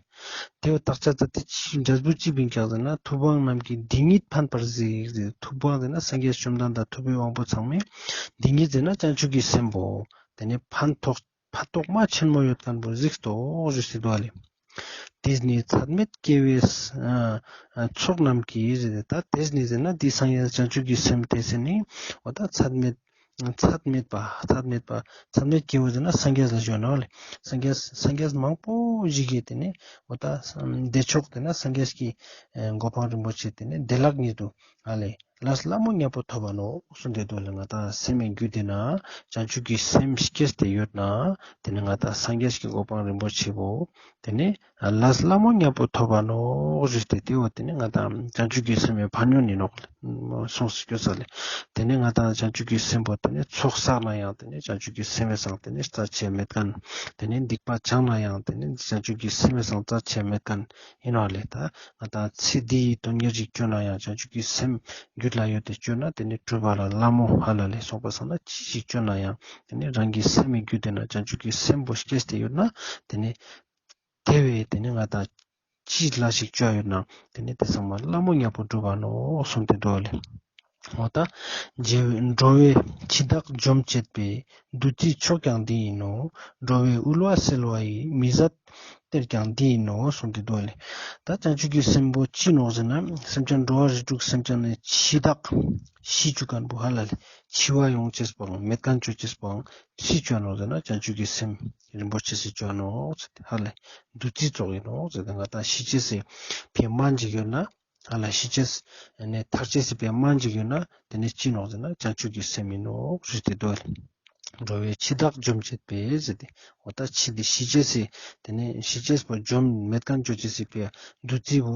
དེ་བོ་བརྟག་དཔྱད་མཛད་དེ་ཅི་འབྲས་བུ་ཅི་བིན་ཀྱག་ཟེར་ན། ཐུབ་དབང་རྣམས་ཀྱིས་འདི་ཉིད་ཕན་པར་གཟིགས་ཟེར། ཐུབ་དབང་ཟེར་ན་སངས་རྒྱས་བཅོམ་ལྡན་འདས་ཐུབ་པའི་དབང་པོ་ཚང་མས་འདི་ཉིད་ཟེར་ན་བྱང་ཆུབ་ཀྱི་སེམས་པོ་དེ་ནེ་ཕན་ཐོགས་ཕན་ཐོགས་མ་ཆེན་མོ་ཡོད་མཁན་པོ་གཟིགས་ཏོ་ཞུས་ཏེ་འདུག་ལེ། དེས་ནི་ཚད་མེད་སྐྱེ་བོའི་ཚོགས་རྣམས་ཀྱིས་ཟེར་ཏེ། ད་དེས་ནི་ཟེར་ན་འདི་སངས་རྒྱས་བྱང་ཆུབ་ཀྱི་སེམས་དེ་ཟེར་ནི་འོ་ད་ཚད་མེད་ཚད་མེད་པ་ཚད་མེད་པ་ཚད་མེད་སྐྱེ་བོ་ཟེར་ན་སངས་རྒྱས་ལ་ཞུ་ནོག་ལེ། སངས་རྒྱས་སངས་རྒྱས་མང་པོ་ཞིག་གི་དེ་ནེ་འོ་ད་བདེ་མཆོག་དེ་ན་སངས་རྒྱས་ཀྱི་གོ་འཕང་རིན་པོ་ཆེ་དེ་ནེ་བདེ་བླག་ཉིད་དུ་ཨ་ལེ་ལས་སླ་མོ་ཉམ་པོ་ཐོབ་པ་ནོག་གསུངས་ཏེ་འདུག་ལེ། ང་དང་སེམས་མེད་རྒྱུད་དེ་ན་བྱང་ཆུབ་ཀྱི་སེམས་སྐྱེས་ཏེ་ཡོད་ན་དེ་ནེ་ང་དང་སངས་རྒྱས་ཀྱི་གོ་འཕང་རིན་པོ་ཆེ་བོ་དེ་ནེ་ལས་སླ་མོ་ཉམ་པོ་ཐོབ་པ་ནོག་ཞུས་ཏེ། དེ་བོ་དེ་ནེ་ང་དང་བྱང་ཆུབ་ཀྱི་སེམས་མེད་ཕན་ཡོན་ཨིན་ནོག་ལེ། གསུངས་སུ་སྐྱོ་ས་ལེ། དེ་ནེ་ང་དང་བྱང་ཆུབ་ཀྱི་སེམས་པོ་དེ་ནེ་ཚོགས་བསགས་ན་ཡང་དེ་ནེ་བྱང་ཆུབ་ཀྱི་སེམས་སང་དེ་ནེ་རྩ་ཆེ་མེད་མཁན། དེ་ནེ་སྡིག་པ་བྱང་ན་ཡང་དེ་ནེ་བྱང་ཆུབ་ཀྱི་སེམས་སང་རྩ་ཆེ་མེད་མཁན་ཨིན་ནོག་ལེ། ད་ང་དང་ཚེ་འདིའི་དོན་གཉེར་ཞིག་ཅོ་ན་ཡང་བྱང་ཆུབ་ཀྱི་སེམས་རྒྱུད་ལ་ཡོད་དེ་ཅོ་ན་དེ་ནེ་གྲུབ་པ་ལ་སླ་མོ་ཧ་ལ་ལེ། གསུངས་པ་སང་ན་ཅི་ཞིག་ཅོ་ན་ཡང་དེ་ནེ་རང་གི་སེམས་མེད་རྒྱུད་དེ་ན་བྱང་ཆུབ་ཀྱི་སེམས་པོ་སྐྱེས་ཏེ་ཡོད་ན་དེ་ནེ་དེ་བས་དེ་ནེ་ང་དང་ ཅི་ལ་ཞིག་ཅོ་ཡོད་ན་དེ་ནི་དེ་ཚང་མ་ལ་མོ་ཉམ་པོ་འགྲུབ་བ་ནོག་གསུངས་ཏེ་འདུག་ལེ། འོ་ད་འགྲོ་བའི་འཆི་བདག་འཇོམས་བྱེད་པའི། བདུད་རྩིའི་མཆོག་ཀྱང་འདི་ཡིན་ནོ། འགྲོ་བའི་དབུལ་བ་སེལ་བ་ཡི། མི་བཟད་གཏེར་ཀྱང་འདི་ཡིན་ནོ་གསུངས་ཏེ་འདུག་ལེ། ད་བྱང་ཆུབ་ཀྱི་སེམས་པོ་ཅི་ནོག་ཟེར་ན་སེམས་ཅན་འགྲོ་བ་རིགས་དྲུག་སེམས་ཅན་ནི་འཆི་བདག་ཤི་ཅུག་མཁན་པོ་ཧ་ལ་ལེ། འཆི་བ་ཡོང་ཅེས་པོའང་མེད་མཁན་ཅོ་ཅེས་པོའང་ཅི་ཅོ་ནོག་ཟེར་ན་བྱང་ཆུབ་ཀྱི་སེམས་རིན་པོ་ཆེ་སི་ཅོ་ནོག་ཟེར་ཏེ་ཧ་ལ་ལེ། བདུད་རྩི་ཙོགས་ཡིན་ནོག་ཟེར་ཏེ། ང་ཏང་ཤི་ཅེས་སི་ཕིའ་སྨན་ཅིག་ཡོད་ན་ཧ་ལ་ལེ། ཤི་ཅེས་ནས་ཐར་ཅེས་སི་ཕིའ་སྨན་ཅིག་ཡོད་ན་དེ་ནི་ཅི་ནོག་ཟེར་ན་བྱང་ཆུབ་ཀྱི་སེམས་ཡིན་ནོག་ཟེར་ཏེ་འདུག་ལེ། འགྲོ་བའི་འཆི་བདག་འཇོམས་བྱེད་པའི་ཟེར་ཏེ། འོ་ད་ཤི་དེ་ཤི་ཅེས་སི་དེ་ནི་ཤི་ཅེས་པོ་འཇོམས་མེད་མཁན་ཅོ་ཅེས་སི་ཕིའ་བདུད་རྩི་བོ་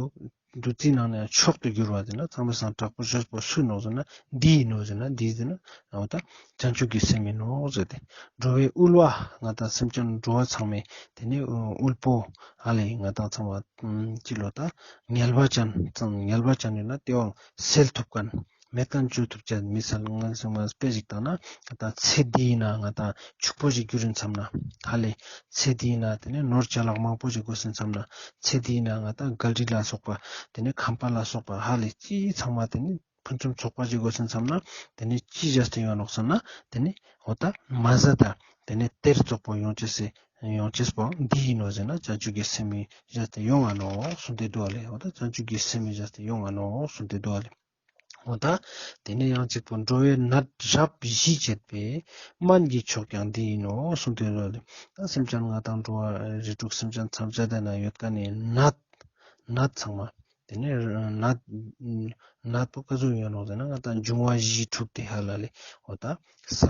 བདུད་རྩིའི་ནང་ནས་མཆོག་ཏུ་གྱུར་བ་དེ་ན་ཚང་མའི་སང་དྲག་པོ་ཤོས་པོ་སུ་ནོག་ཟེར་ན་འདི་ཡིན་ནོག་ཟེར་ན་འདི་ཟེར་ན་འོ་ད་བྱང་ཆུབ་ཀྱི་སེམས་ཡིན་ནོག་ཟེར་ཏེ། འགྲོ་བའི་དབུལ་བ་ང་ཏང་སེམས་ཅན་འགྲོ་བ་ཚང་མའི་དེ་ནི་དབུལ་པོ་ཧ་ལ་ལེ་ང་ཏང་ཚང་མ་ཅི་ལོ་ད་ངལ་བ་ཅན་ཚང་ངལ་བ་ཅན་ཡོད་ན་དེའང་སེལ་ཐུབ་མཁན། མེད་མཁན་ཅོ་ཐུབ་ཅེས་མི་སལ་ང་སེམས་ང་དཔེ་ཞིག་བཏང་ན་ང་ཏང་ཚེ་འདི་ཡིན་ན་ང་ཏང་ཕྱུག་པོ་ཞིག་གྱུར་ཡིན་བསམ་ན་ཧ་ལ་ལེ། ཚེ་འདི་ཡིན་ན་དེ་ནི་ནོར་ཅ་ལག་མང་པོ་ཞིག་དགོས་ཡིན་བསམ་ན་ཚེ་འདི་ཡིན་ན་ང་ཏང་གལ་སྲིད་ལ་སོགས་པ་དེ་ནི་ཁང་པ་ལ་སོགས་པ་ཧ་ལ་ལེ་ཅི་ཚང་མ་དེ་ནི་ཕུན་སུམ་ཚོགས་པ་ཞིག་དགོས་ཡིན་བསམ་ན་དེ་ནི་ཅི་བྱས་ཏེ་ཡོང་ནོག་བསམ་ན་དེ་ནི་འོ་ད་མ་ཟད་ད་དེ་ནི་གཏེར་ཙོགས་པོ་ཡོང་ཅེས་སི་ཡོང་ཅེས་པོ་འདི་ཡིན་ནོག་ཟེར་ན་བྱང་ཆུབ་ཀྱི་སེམས་བྱས་ཏེ་ཡོང་ང་ནོག་གསུངས་ཏེ་འདུག་ལེ། འོ་ད་བྱང་ཆུབ་ཀྱི་སེམས་བྱས་ཏེ་ཡོང་ང་ནོག་གསུངས་ཏེ་འདུག་ལེ། འོ་ད་དེ་ནས་ཡང་གཅིག་པོ་འགྲོ་བའི་ནད་རབ་ཞི་བྱེད་པའི། སྨན་གྱི་མཆོག་ཀྱང་འདི་ཡིན་ནོ་གསུངས་ཏེ་ཡོད་ལེ། ད་སེམས་ཅན་ང་ཏང་འགྲོ་བ་རིགས་དྲུག་སེམས་ཅན་ཐམས་ཅད་དེ་ན་ཡོད་མཁན་ནི་ནད་ནད་ཚང་མ་དེ་ནི་ནད་ནད་པོ་ཀ་ཟུག་ཡོད་ནོག་ཟེར་ན་ང་ཏང་འབྱུང་བ་བཞི་དྲུག་དེ་ཧ་ལ་ལེ། འོ་ད་ས་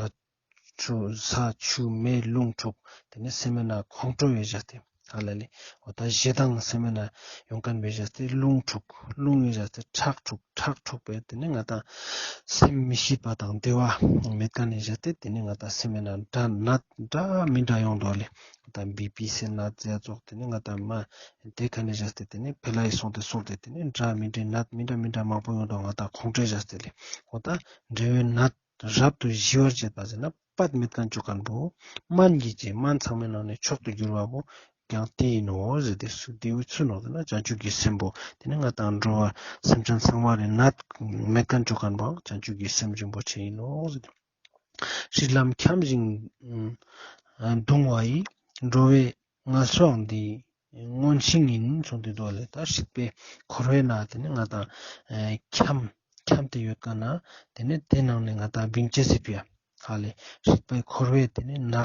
ཆུ་ས་ཆུ་མེ་རླུང་དྲུག་དེ་ནི་སེམས་ནང་ཁོང་ཁྲོ་ཡོད་ཅེས་ཏེ་ཧ་ལ་ལེ། འོ་ད་ཞེ་སྡང་སེམས་ནང་ཡོང་མཁན་བེ་ཅེས་ཏེ་རླུང་དྲུག་རླུང་ཡོད་ཅེས་ཏེ་ཁྲག་དྲུག་ཁྲག་དྲུག་པོ་དེ་ནི་ང་ཏང་སེམས་མི་སྐྱིད་པ་དང་བདེ་བ་མེད་མཁན་ཡོད་ཅེས་ཏེ་དེ་ནི་ང་ཏང་སེམས་ནང་དགྲ་ནད་འདྲ་མི་འདྲ་ཡོང་དོ་ལེ། ང་ཏང་བི་པི་ཟེར་ནད་ཟེར་ཙོགས་དེ་ནི་ང་ཏང་མ་དེ་ཁ་ནས་ཅེས་ཏེ་དེ་ནི་ཕེ་ལ་ཡི་སོང་སྟེ་སོང་སྟེ་དེ་ནི་འདྲ་མི་འདྲའི་ནད་མི་འདྲ་མི་འདྲ་མང་པོ་ཡོང་དོ་ང་ཏང་ཁོང་ཁྲོ་ཅེས་ཏེ་ལེ། འོ་ད་འགྲོ་བའི་ནད་རབ་ཏུ་ཞི་བར་བྱེད་པ་ཟེར་ན་པད་མེད་མཁན་ཅོ་མཁན་པོ། སྨན་གྱི་ཅེས་སྨན་ཚང་མའི་ནང་ནས་མཆོག་ཏུ་གྱུར་བ་པོ་ཀྱང་དེ་ཡིན་ནོ་ཟེར་ཏེ་སུ་དེ་བོ་སུ་ནོག་ཟེར་ན་བྱང་ཆུབ་ཀྱི་སེམས་པོ། དེ་ནི་ང་ཏང་འགྲོ་བ་སེམས་ཅན་ཚང་མ་རེ་ནད་མེད་མཁན་ཅོ་མཁན་པོའང་བྱང་ཆུབ་ཀྱི་སེམས་རིན་པོ་ཆེ་ཡིན་ནོ་ཟེར་ཏེ། སྲིད་ལམ་འཁྱམས་ཤིང་གདུང་བ་ཡི། འགྲོ་བའི་ངལ་གསོའང་འདི་མངོན་ཤིང་ཡིན་གསུངས་ཏེ་འདུག་ལེ། ད་སྲིད་པའི་འཁོར་བའི་ནང་དེ་ནི་ང་ཏང་ཨེ་འཁྱམས་འཁྱམས་ཏེ་ཡོད་མཁན་ན་དེ་ནི་དེ་ནང་ནས་ང་ཏང་བིང་ཅེས་སི་ཕིའ་ཧ་ལ་ལེ། སྲིད་པའི་འཁོར་བའི་དེ་ནི་ནག་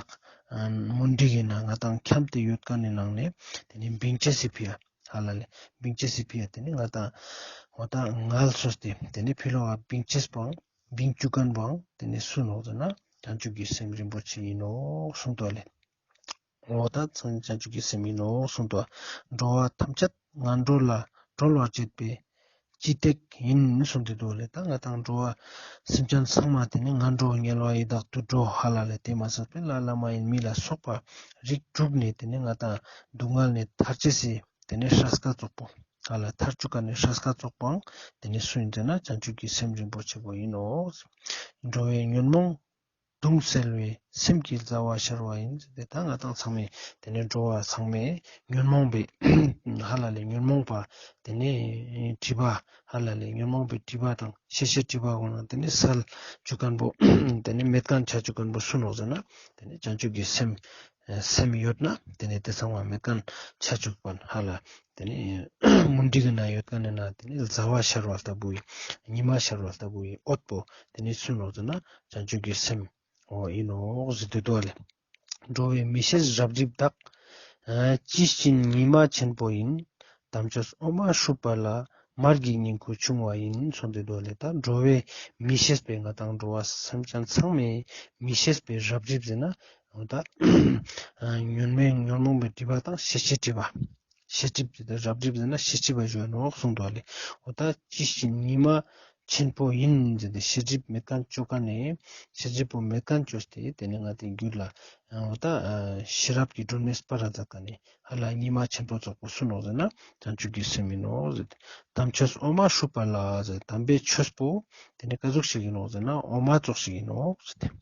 ཨ་མུན་དིག་གི་ནང་ང་ཏང་འཁྱམས་ཏེ་ཡོད་མཁན་ནི་ནང་ནས་དེ་ནི་བིང་ཅེས་སི་ཕིའ་ཧ་ལ་ལེ། བིང་ཅེས་སི་ཕིའ་དེ་ནི་ང་ཏང་འོ་ད་ངལ་གསོས་ཏེ་དེ་ནི་ཕི་ལོག་ག་བིང་ཅེས་པོའང་བིང་བཅུག་མཁན་པོའང་དེ་ནི་སུ་ནོག་ཟེར་ན་བྱང་ཆུབ་ཀྱི་སེམས་རིན་པོ་ཆེ་ཡིན་ནོག་གསུངས་ཏོ་ལེ། འོ་ད་བྱང་ཆུབ་ཀྱི་སེམས་ཡིན་ནོག་གསུངས་ཏོ། འགྲོ་བ་ཐམས་ཅད་ངན་འགྲོ་ལས་སྒྲོལ་བར་བྱེད་པའི་སྤྱི་སྟེགས་ཡིན་གསུངས་ཏེ་འདུག་ལེ། ད་ང་ཏང་འགྲོ་བ་སེམས་ཅན་ཚང་མ་དེ་ནི་ངན་འགྲོ་དམྱལ་བ་ཡི་དྭགས་དུད་འགྲོ་ཧ་ལ་ལེ། དེ་མ་ཟད་པའི་ལྷ་ལྷ་མ་ཡིན་མི་ལ་སོགས་པ་རིགས་དྲུག་ནས་དེ་ནི་ང་ཏང་སྡུག་བསྔལ་ནས་ཐར་ཅེས་སི་དེ་ནི་སྲས་ཀ་ཙོགས་པོ་ཧ་ལ་ཐར་བཅུག་མཁན་ནི་སྲས་ཀ་ཙོགས་པོའང་དེ་ནི་སུ་ཡིན་ཟེར་ན་བྱང་ཆུབ་ཀྱི་སེམས་རིན་པོ་ཆེ་པོ་ཡིན་ནོག། འགྲོ་བའི་ཉོན་མོངས་གདུང་སེལ་བའི། སེམས་ཀྱི་ཟླ་བ་ཤར་བ་ཡིན་ཟེར་ཏེ། ད་ང་ཏང་ཚང་མས་དེ་ནི་འགྲོ་བ་ཚང་མས་ཉོན་མོངས་པའི་ཧ་ལ་ལེ་ཉོན་མོངས་པ་དེ་ནི་སྒྲིབ་པ་ཧ་ལ་ལེ་ཉོན་མོངས་པའི་སྒྲིབ་པ་དང་ཤེས་བྱའི་སྒྲིབ་པ་གུན་ནང་དེ་ནི་སེལ་བཅུག་མཁན་པོ་དེ་ནི་མེད་མཁན་ཆ་བཅུག་མཁན་པོ་སུ་ནོག་ཟེར་ན་དེ་ནི་བྱང་ཆུབ་ཀྱི་སེམས་སེམས་ཡོད་ན་དེ་ནི་དེ་ཚང་མ་མེད་མཁན་ཆ་བཅུག་པ་ཧ་ལ། དེ་ནི་མུན་དིག་གི་ནང་ཡོད་མཁན་ནི་ན་དེ་ནི་ཟླ་བ་ཤར་བ་ལྟ་བུའི་ཉི་མ་ཤར་བ་ལྟ་བུའི་འོད་པོ་དེ་ནི་སུ་ནོག་ཟེར་ན་བྱང་ཆུབ་ཀྱི་སེམས་འོ་ཡིན་ནོག་ཟེར་ཏེ་འདུག་ལེ། འགྲོ་བའི་མི་ཤེས་རབ་རིབ་དག། ཨ་ཇི་བཞིན་ཉི་མ་ཆེན་པོ་ཡིན། དམ་ཆོས་འོ་མ་ཧྲུལ་པ་ལ། མར་གྱི་ཉིང་ཁུ་ཕྱུང་བ་ཡིན་གསུངས་ཏེ་འདུག་ལེ། ད་འགྲོ་བའི་མི་ཤེས་པའི་ང་ཏང་འགྲོ་བ་སེམས་ཅན་ཚང་མའི་མི་ཤེས་པའི་རབ་རིབ་ཟེར་ན་འོ་ད་ཉོན་མོངས་ཉོན་མོངས་པའི་སྒྲིབ་པ་དང་ཤེས་བྱའི་སྒྲིབ་པ། ཤེས་སྒྲིབ་ཟེར་ཏེ་རབ་རིབ་ཟེར་ན་ཤེས་སྒྲིབ་པ་ཞུ་ནོག་གསུངས་འདུག་ལེ། འོ་ད་ཇི་བཞིན་ཉི་མ་ཆེན་པོ་ཡིན་ཟེར་ཏེ་ཤེས་སྒྲིབ་མེད་མཁན་ཅོ་མཁན་ནི་ཤེས་སྒྲིབ་པོ་མེད་མཁན་ཅོས་ཏེ་དེ་ནི་ང་ཏི་རྒྱུད་ལ་འོ་ད་ཤེས་རབ་ཀྱི་སྒྲོན་མེ་སྤར་ར་མཛད་མཁན་ནི་ཧ་ལ་ཉི་མ་ཆེན་པོ་ཙོགས་པོ་སུ་ནོག་ཟེར་ན་བྱང་ཆུབ་ཀྱི་སེམས་ཡིན་ནོག་ཟེར་ཏེ། དམ་ཆོས་འོ་མ་ཧྲུལ་པ་ལ་ཟེར་དམ་པའི་ཆོས་པོ་དེ་ནི་ཀ་ཟུག་ཞིག་ཡིན་ནོག་ཟེར་ན་འོ་མ་ཙོགས་ཤིག་ཡིན་ནོག་ཟེར་ཏེ།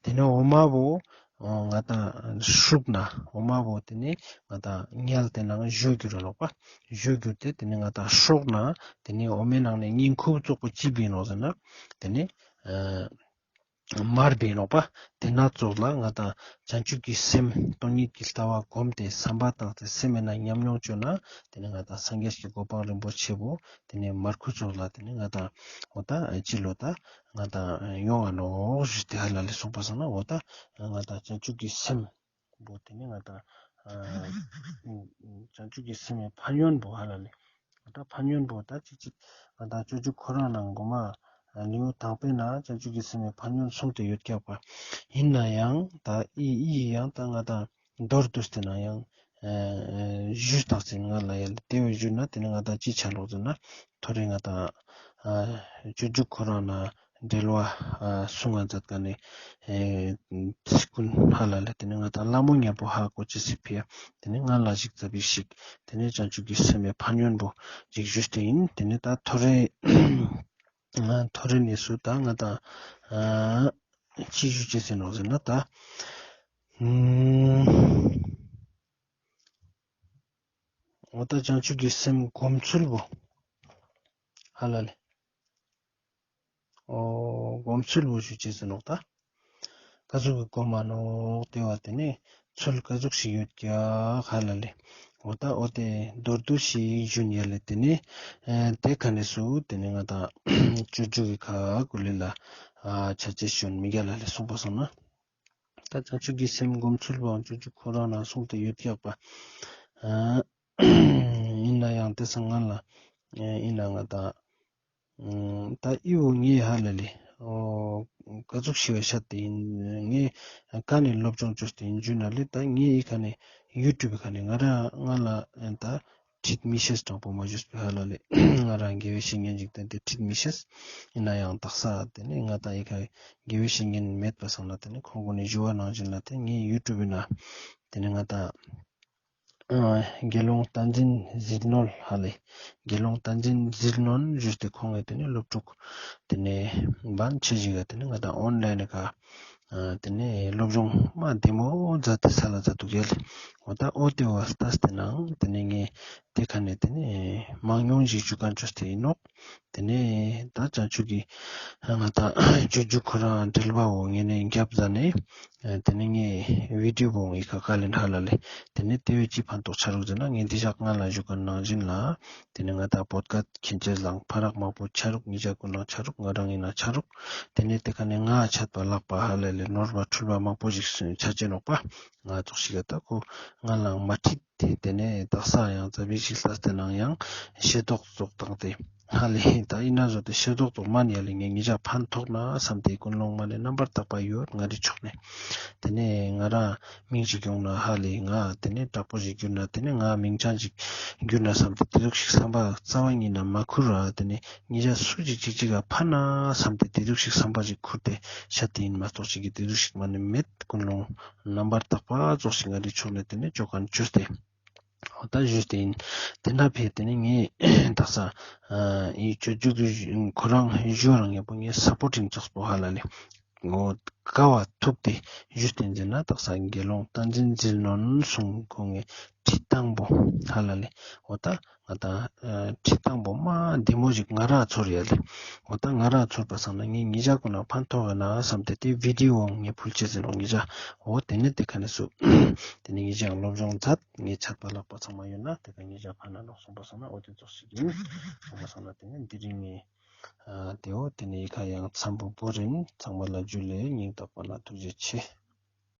དེ་ནི་འོ་མ་བོ་ ང་ཏང་ཧྲུག་ན་འོ་མ་བོ་དེ་ནེ་ང་ཏང་ཉལ་ཏེ་ནང་ཞོ་གྱུར་ར་ནོག་པ། ཞོ་གྱུར་ཏེ་དེ་ནེ་ང་ཏང་ཧྲོག་ན་དེ་ནེ་འོ་མའི་ནང་ནེ་ཉིང་ཁུ་ཙོགས་པོ་ཅི་བིན་ནོག་ཟེར་ན་དེ་ནེ་མར་བིན་ནོག་པ། དེ་ན་ཙོགས་ལ་ང་ཏང་བྱང་ཆུབ་ཀྱི་སེམས་སྟོང་ཉིད་ཀྱི་ལྟ་བ་སྒོམ་སྟེ་བསམ་པ་བཏང་སྟེ་སེམས་མེད་ན་ཉམས་མྱོང་བཅོས་ན་དེ་ནེ་ང་ཏང་སངས་རྒྱས་ཀྱི་གོ་འཕང་རིན་པོ་ཆེ་བོ་དེ་ནེ་མར་ཁུ་ཙོགས་ལ་དེ་ནེ་ང་ཏང་འོ་ད་ཅི་ལོ་ད་ང་ཏང་ཡོང་ང་ནོག་ཞུས་ཏེ་ཧ་ལ་ལེ་གསུངས་པ་སང་ན་འོ་ད་ང་ཏང་བྱང་ཆུབ་ཀྱི་སེམས་བོ་དེ་ནེ་ང་ཏང་ཨ་བྱང་ཆུབ་ཀྱི་སེམས་ཕན་ཡོན་བོ་ཧ་ལ་ལེ། ང་ཏང་ཕན་ཡོན་བོ་ད་ཅི་ཅི་ང་ཏང་སྤྱོད་འཇུག་ཁོ་རང་ནང་གོ་མ་ལེའུ་དང་པོའི་ནང་བྱང་ཆུབ་ཀྱི་སེམས་ཕན་ཡོན་གསུངས་ཏེ་ཡོད་ཀྱག་པ། ཡིན་ན་ཡང་ད་ཨི་ཨི་ཡང་ད་ང་ཏང་མདོར་བསྡུས་ཏེ་ན་ཡང་ཨ་ཞུས་ཏེ་ན་ང་ལ་ཡ་ལེ་དེ་བོ་ཞུས་ན་དེ་ནེ་ང་ཏང་ཅི་ཆ་ལོག་ཟེར་ན་ཐོ་རེ་ང་ཏང་ཨ་སྤྱོད་འཇུག་ཁོ་རང་ནང་འགྲེལ་བ་ཨ་གསུང་ང་མཛད་ཀ་ནེ་ཨེ་ཚིག་ཀུན་ཧ་ལ་ལེ་དེ་ནེ་ང་ཏང་ལ་མོ་ཉམ་པོ་ཧ་གོ་ཅེས་སི་ཕི་ཡ་དེ་ནེ་ང་ལ་ཞིག་ཙ་པིག་ཞིག་དེ་ནེ་བྱང་ཆུབ་ཀྱི་སེམས་ཕན་ཡོན་བོ་ཞིག་ཞུས་ཏེ་ཡིན། དེ་ནེ་ད་ཐོ་རེ་ཐོ་རེ་ནེ་སུ་ད་ང་ཏང་ཨ་ཅི་ཞུ་ཅེས་ཟེར་ནོག་ཟེར་ན་ད་ཨུམ་འོ་ད་བྱང་ཆུབ་ཀྱི་སེམས་སྒོམ་ཚུལ་བོ་ཧ་ལ་ལེ། འོ་སྒོམ་ཚུལ་བོ་ཞུ་ཅེས་ཟེར་ནོག་ད། ཀ་ཟུག་གི་སྒོམ་མ་ནོག་དེ་བ་དེ་ནེ་ཚུལ་ཀ་ཟུག་ཞིག་ཡོད་ཀྱག་ཧ་ལ་ལེ། འོ་ད་འོ་དེ་མདོར་བསྡུས་ཤིག་ཞུ་ཡ་ལེ། དེ་ནེ་ཨེ་དེ་ཀ་ནེ་སུ་དེ་ནེ་ང་ཏང་སྤྱོད་འཇུག་གི་ཁ་ཀུ་ལེ་ལ་ཨ་ཆ་ཅེས་ཞུ་མི་རྒྱ་ལ་ལེ་གསུངས་པ་སང་ན། ད་བྱང་ཆུབ་ཀྱི་སེམས་སྒོམ་ཚུལ་བོའང་སྤྱོད་འཇུག་ཁོ་རང་ནང་གསུངས་ཏེ་ཡོད་ཀྱག་པ། ཨ་ཡིན་ན་ཡང་དེ་སང་ང་ལ་ཨེ་ཡིན་ན་ང་ཏང་ཨ་ད་ཨི་བོ་ངའི་ཧ་ལ་ལེ། འོ་ཀ་ཟུག་ཞིག་བཤད་དེ་ཡིན། ངའི་ཀ་ནེ་སློབ་སྦྱོང་བཅོས་ཏེ་ཡིན་ཞུ་ན་ལེ། ད་ངའི་ཨི་ཀ་ནེ་ཡུ་ཊུབ་ཀ་ནེ་ང་རང་ང་ལ་ཨེ་ད་ཁྲིད་མི་ཤེས་དྲང་པོ་མ་ཞུས་པའི་ཧ་ལ་ལེ། ང་རང་དགེ་བའི་བཤེས་གཉེན་ཅིག་བསྟེན་ཏེ་ཁྲིད་མི་ཤེས། ཡིན་ན་ཡང་དག་ས་དེ་ནེ་ང་ཏང་ཨི་ཀ་དགེ་བའི་བཤེས་གཉེན་མེད་པ་སང་ན་དེ་ནེ་ཁོང་གུན་ནི་ཞུ་བ་ནང་བཞིན་ལ་དེ་ངའི་ཡུ་ཊུབ་ན་དེ་ནེ་ང་ཏང་ཨ་དགེ་སློང་བསྟན་འཛིན་ཟིལ་གནོན་ཧ་ལེ། དགེ་སློང་བསྟན་འཛིན་ཟིལ་གནོན་ཞུས་ཏེ་ཁོང་གི་དེ་ནེ་སློབ་ཕྲུག་དེ་ནེ་བན་ཆེ་ཞིག་ག་དེ་ནེ་ང་ཏང་ཨོན་ལའིན་ཀ་ཨ་དེ་ནེ་སློབ་སྦྱོང་མ་བདེ་མོ་མཛད་དེ་ས་ལ་མཛད་འདུག་ཡ་ལེ། འོ་ད་འོ་དེ་བ་ལྟས་ཏེ་ནང་དེ་ནེ་ངས་དེ་ཀ་ནེ་དེ་ནེ་མང་ཉུང་ཞིག་ཞུ་མཁན་བཅོས་ཏེ་ཡིན་ནོག། དེ་ནེ་ད་བྱང་ཆུབ་ཀྱི་ང་ཏང་སྤྱོད་འཇུག་ཁོ་རང་འགྲེལ་པ་བོ་ངས་ནེ་རྒྱབ་ཟ་ནེ་དེ་ནེ་ངས་བི་ཌིའོ་བོ་ངས་ཁ་ཁ་ལེན་ཧ་ལ་ལེ། དེ་ནེ་དེ་བས་ཅི་ཕན་ཐོགས་ཆ་རུག་ཟེར་ན་ངས་འདི་ཞག་ང་ལ་ཞུ་མཁན་ནང་བཞིན་ལ་དེ་ནེ་ང་ཏང་པོད་ཀ་ཁྱེད་ཅེས་ལའང་ཕ་རག་མང་པོ་ཆ་རུག། ཉེ་ཞ་ཀུན་ནང་ཆ་རུག། ང་རང་ཡིན་ན་ཆ་རུག། དེ་ནེ་དེ་ཀ་ནེ་ང་ཆད་པ་ལྷག་པ་ཧ་ལ་ལེ་ནོར་བ་འཁྲུལ་བ་མང་པོ་ཞིག་ཆ་ཅེས་ནོག་པ། ང་ཙོགས་ཤིག་ག་ད་ཁོ་ང་ལའང་མ་ཁྲིད་དེ་དེ་ནེ་དག་ས་ཡང་ཙ་པིག་ཞིག་ལྟས་ཏེ་ནང་ཡང་ཤེས་རྟོགས་ཙོགས་བཏང་སྟེ་ཧ་ལེ་ད་ཡིན་ན་བཟོ་སྟེ་ཤེས་རྟོགས་ཙོགས་མ་ནེ་ཡ་ལེ་ངས་ཉེ་ཞ་ཕན་ཐོགས་ན་བསམ་སྟེ་ཀུན་སློང་མ་ནེ་རྣམ་པར་དག་པ་ཡོད་ང་རི་ཕྱོགས་ནེ། དེ་ནེ་ང་རང་མིང་ཞིག་ཡོང་ན་ཧ་ལེ་ང་དེ་ནེ་དྲག་པོ་ཞིག་གྱུར་ན་དེ་ནེ་ང་མིང་བྱང་ཞིག་གྱུར་ན་བསམ་སྟེ་དེ་ཟུག་ཞིག་བསམ་པ་རྩ་བ་ཉིད་ནེ་མ་ཁུར་ར། དེ་ནེ་ཉེ་ཞ་སུ་ཞིག་ཅིག་ཅིག་ག་ཕན་ན་བསམ་སྟེ་དེ་ཟུག་ཞིག་བསམ་པ་ཞིག་ཁུར་ཏེ་ཤད་དེ་ཡིན་མ་གཏོགས་ཅིག་གི་དེ་ཟུག་ཞིག་མ་ནེ་མེད། ཀུན་སློང་རྣམ་པར་དག་པ་ཙོགས་ཤིག་ང་རི་ཕྱོགས་ནེ་དེ་ནེ་ཅོ་མཁན་བཅོས་ཏེ་འོ་ད་ཞུས་ཏེ་ཡིན། དེ་ན་ཕེ་དེ་ནེ་ངས་དག་ས་ཨ་ཡི་སྤྱོད་འཇུག་གི་ཁོ་རང་ཞུ་རང་ཡང་པོ་ངས་སཔོར་ཊིང་ཙོགས་པོ་ཧ་ལ་ལེ། འོ་ཀ་བ་ཐུག་སྟེ་ཞུས་ཏེ་ཡིན་ཟེར་ན་དག་ས་དགེ་སློང་བསྟན་འཛིན་ཟིལ་གནོན་གསུང་ཁོང་ངི་ཁྲིད་སྟངས་པོ་ཧ་ལ་ལེ། འོ་ད་ང་ཏང་ཨ་ཁྲིད་སྟངས་པོ་མ་བདེ་མོ་ཞིག་ང་རང་ཚོར་ཡ་ལེ། འོ་ད་ང་རང་ཚོར་པ་སང་ན་ངས་ཉེ་ཞ་ཀུན་ལ་ཕན་ཐོགས་ཡོད་ན་བསམ་སྟེ་དེ་བི་ཌིའོ་ངས་ཕུལ་ཅེས་ཟེར་ནོག་ཉེ་ཞ། འོ་དེ་ནེ་དེ་ཀ་ནེ་སུ་དེ་ནེ་ཉེ་ཞའང་སློབ་སྦྱོང་མཛད། ངས་ཆད་པ་ལྷག་པ་ཚང་མ་ཡོད་ན་དེ་ཀ་ཉེ་ཞ་ཕན་ན་ནོག་གསུངས་པ་སང་ན་འོ་དེ་ཙོགས་ཤིག་ཡིན་གསུངས་པ་སང་ན་དེ་ནེ་དེ་རིང་ངས་ཨ་དེའོ་དེ་ནེ་ཡི་ཁ་ཡང་མཚམས་པོ་བོར་ཡིན། ཚང་མ་ལ་ཇུ་ལེ། སྙིང་ཐག་པ་ནེ་ཐུགས་རྗེ་ཆེ།